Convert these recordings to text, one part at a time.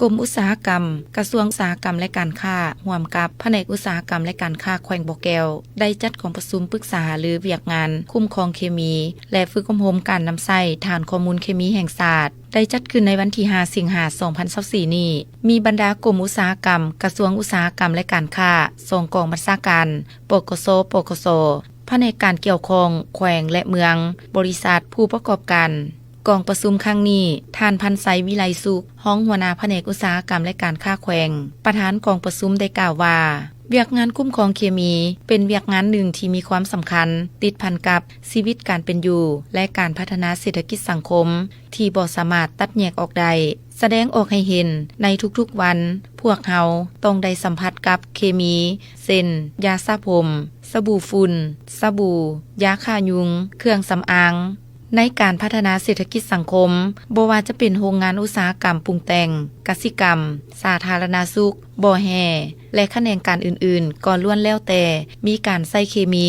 ກົມອຸດສາຫະກຳ, ກະຊວງອຸດສາຫະກຳ ແລະ ການຄ້າ ຮ່ວມກັບພະແນກອຸດສາຫະກຳ ແລະ ການຄ້າແຂວງບໍ່ແກ້ວ ໄດ້ຈັດກອງປະຊຸມປຶກສາຫາລືວຽກງານຄຸ້ມຄອງເຄມີ ແລະ ຝຶກອົບຮົມການນຳໃຊ້ຖານຂໍ້ມູນເຄມີແຫ່ງຊາດ ໄດ້ຈັດຂຶ້ນໃນວັນທີຫ້າ ສິງຫາ ສອງພັນຊາວສີ່ນີ້. ມີບັນດາກົມອຸດສາຫະກຳ, ກະຊວງອຸດສາຫະກຳ ແລະ ການຄ້າ, ສອງກອງບັນຊາການ, ປກສ, ປກສ, ພະແນກການກ່ຽວຂ້ອງແຂວງ ແລະ ເມືອງ, ບໍລິສັດ, ຜູ້ປະກອບການ. ກອງປະຊຸມຄັ້ງນີ້, ທ່ານ ພັນໄຊ ວິໄລສຸກ, ຮອງຫົວໜ້າພະແນກອຸດສາຫະກຳ ແລະ ການຄ້າແຂວງ, ປະທານກອງປະຊຸມ ໄດ້ກ່າວວ່າ ວຽກງານຄຸ້ມຄອງເຄມີ ເປັນວຽກງານໜຶ່ງທີ່ມີຄວາມສຳຄັນ ຕິດພັນກັບຊີວິດການເປັນຢູ່ ແລະ ການພັດທະນາເສດຖະກິດສັງຄົມ ທີ່ບໍ່ສາມາດຕັດແຍກອອກໄດ້, ສະແດງອອກໃຫ້ເຫັນໃນທຸກໆວັນ, ພວກເຮົາຕ້ອງໄດ້ສຳຜັດກັບເຄມີ ເຊັ່ນ ຢາສະຜົມ, ສະບູຝຸ່ນ, ສະບູ, ຢາຂ້າຍຸງ, ເຄື່ອງສຳອາງ. ໃນການພັດທະນາເສດຖະກິດສັງຄົມ, ບໍ່ວ່າຈະເປັນໂຮງງານອຸດສາຫະກຳປຸງແຕ່ງ, ກະສິກຳ, ສາທາລະນະສຸກ, ບໍ່ແຮ່ ແລະ ຂະແໜງການອື່ນໆ ກໍລ້ວນແລ້ວແຕ່ມີການໃຊ້ເຄມີ.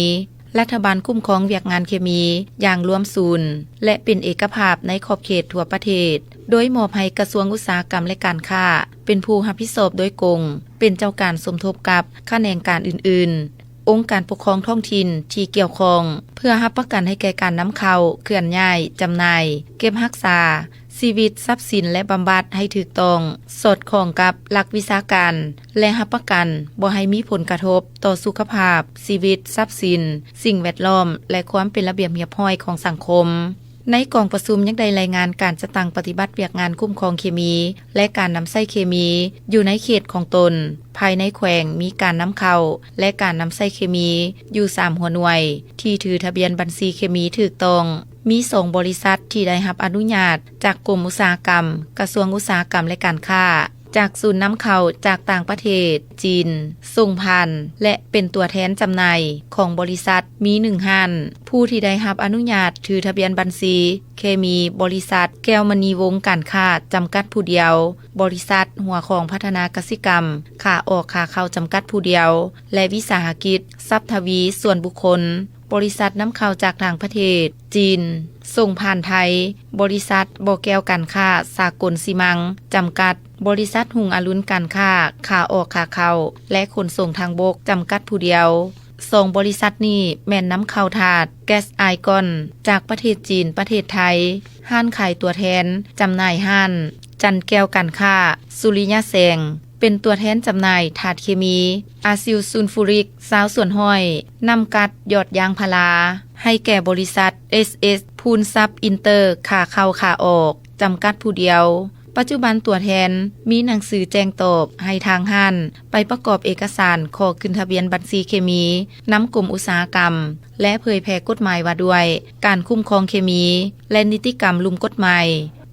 ລັດຖະບານຄຸ້ມຄອງວຽກງານເຄມີຢ່າງລວມສູນ ແລະ ເປັນເອກະພາບໃນຂອບເຂດທົ່ວປະເທດ, ໂດຍມອບໃຫ້ກະຊວງອຸດສາຫະກຳ ແລະ ການຄ້າ ເປັນຜູ້ຮັບຜິດຊອບໂດຍກົງ, ເປັນເຈົ້າການສົມທົບກັບຂະແໜງການອື່ນໆ, ອົງການປົກຄອງທ້ອງຖິ່ນທີ່ກ່ຽວຂ້ອງ ເພື່ອຮັບປະກັນໃຫ້ແກ່ການນຳເຂົ້າ, ເຄື່ອນຍ້າຍ, ຈຳໜ່າຍ, ເກັບຮັກສາ ຊີວິດ, ຊັບສິນ ແລະ ບຳບັດໃຫ້ຖືກຕ້ອງ, ສອດຄ່ອງກັບຫຼັກວິຊາການ ແລະ ຮັບປະກັນບໍ່ໃຫ້ມີຜົນກະທົບຕໍ່ສຸຂະພາບ, ຊີວິດ, ຊັບສິນ, ສິ່ງແວດລ້ອມ ແລະ ຄວາມເປັນລະບຽບຮຽບຮ້ອຍຂອງສັງຄົມ. ໃນກອງປະຊຸມຍັງໄດ້ລາຍງານການຈັດຕັ້ງປະຕິບັດວຽກງານຄຸ້ມຄອງເຄມີ ແລະ ການນຳໃຊ້ເຄມີຢູ່ໃນເຂດຂອງຕົນ, ພາຍໃນແຂວງມີການນຳເຂົ້າ ແລະ ການນຳໃຊ້ເຄມີຢູ່ສາມຫົວໜ່ວຍ ທີ່ຖືທະບຽນບັນຊີເຄມີຖືກຕ້ອງ. ມີສອງບໍລິສັດທີ່ໄດ້ຮັບອະນຸຍາດຈາກກົມອຸດສາຫະກຳ, ກະຊວງອຸດສາຫະກຳ ແລະ ການຄ້າ, ຈາກສູນນຳເຂົ້າຈາກຕ່າງປະເທດ, ຈີນ, ສົ່ງຜ່ານ ແລະ ເປັນຕົວແທນຈຳໜ່າຍຂອງບໍລິສັດ ມີໜຶ່ງຮ້ານ. ຜູ້ທີ່ໄດ້ຮັບອະນຸຍາດຖືທະບຽນບັນຊີເຄມີ ບໍລິສັດ ແກ້ວມະນີວົງການຄ້າ ຈຳກັດຜູ້ດຽວ, ບໍລິສັດ ຫົວຂອງພັດທະນາກະສິກຳ ຂາອອກຂາເຂົ້າ ຈຳກັດຜູ້ດຽວ ແລະ ວິສາຫະກິດ ຊັບທະວີ ສ່ວນບຸກຄົນ. ບໍລິສັດນຳເຂົ້າຈາກຕ່າງປະເທດ, ຈີນ, ສົ່ງຜ່ານໄທ, ບໍລິສັດ ບໍ່ແກ້ວການຄ້າສາກົນຊີມັງ ຈຳກັດ, ບໍລິສັດ ຮຸ່ງອະລຸນການຄ້າ ຂາອອກຂາເຂົ້າ ແລະ ຂົນສົ່ງທາງບົກ ຈຳກັດຜູ້ດຽວ. ສອງບໍລິສັດນີ້ແມ່ນນຳເຂົ້າທາດແກັສອາຍກອນຈາກປະເທດຈີນ, ປະເທດໄທ. ຮ້ານຂາຍຕົວແທນຈຳໜ່າຍ ຮ້ານຈັນແກ້ວການຄ້າ, ສຸລິຍະແສງ ເປັນຕົວແທນຈຳໜ່າຍທາດເຄມີ ອາຊິວຊູນຟູຣິກ ຊາວສ່ວນຮ້ອຍ, ນ້ຳກັດ ຢອດຢາງພາລາ ໃຫ້ແກ່ບໍລິສັດ ເອສເອສ ພູນຊັບອິນເຕີ ຂາເຂົ້າຂາອອກ ຈຳກັດຜູ້ດຽວ. ປັດຈຸບັນຕົວແທນມີໜັງສືແຈ້ງຕອບໃຫ້ທາງຮ້ານໄປປະກອບເອກະສານຂໍຂຶ້ນທະບຽນບັນຊີເຄມີນຳກົມອຸດສາຫະກຳ ແລະ ເຜີຍແຜ່ກົດໝາຍວ່າດ້ວຍການຄຸ້ມຄອງເຄມີ ແລະ ນິຕິກຳລຸ່ມກົດໝາຍ,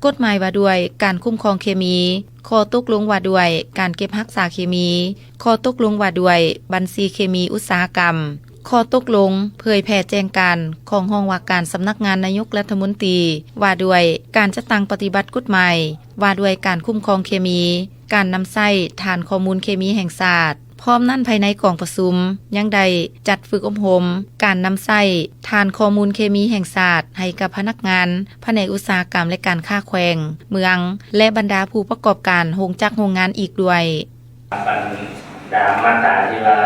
ກົດໝາຍວ່າດ້ວຍການຄຸ້ມຄອງເຄມີ, ຂໍ້ຕົກລົງວ່າດ້ວຍການເກັບຮັກສາເຄມີ, ຂໍ້ຕົກລົງວ່າດ້ວຍບັນຊີເຄມີອຸດສາຫະກຳ, ຂໍ້ຕົກລົງເຜີຍແຜ່ແຈ້ງການຂອງຫ້ອງວ່າການສຳນັກງານນາຍົກລັດຖະມົນຕີ ວ່າດ້ວຍການຈັດຕັ້ງປະຕິບັດກົດໝາຍວ່າດ້ວຍການຄຸ້ມຄອງເຄມີ, ການນຳໃຊ້ຖານຂໍ້ມູນເຄມີແຫ່ງຊາດ. ພ້ອມນັ້ນ, ພາຍໃນກອງປະຊຸມຍັງໄດ້ຈັດຝຶກອົບຮົມການນຳໃຊ້ຖານຂໍ້ມູນເຄມີແຫ່ງຊາດໃຫ້ກັບພະນັກງານພະແນກອຸດສາຫະກຳ ແລະ ການຄ້າແຂວງ, ເມືອງ ແລະ ບັນດາຜູ້ປະກອບການໂຮງຈັກໂຮງງານອີກດ້ວຍ. ບັນດາມາດຕາທີ່ວ່າ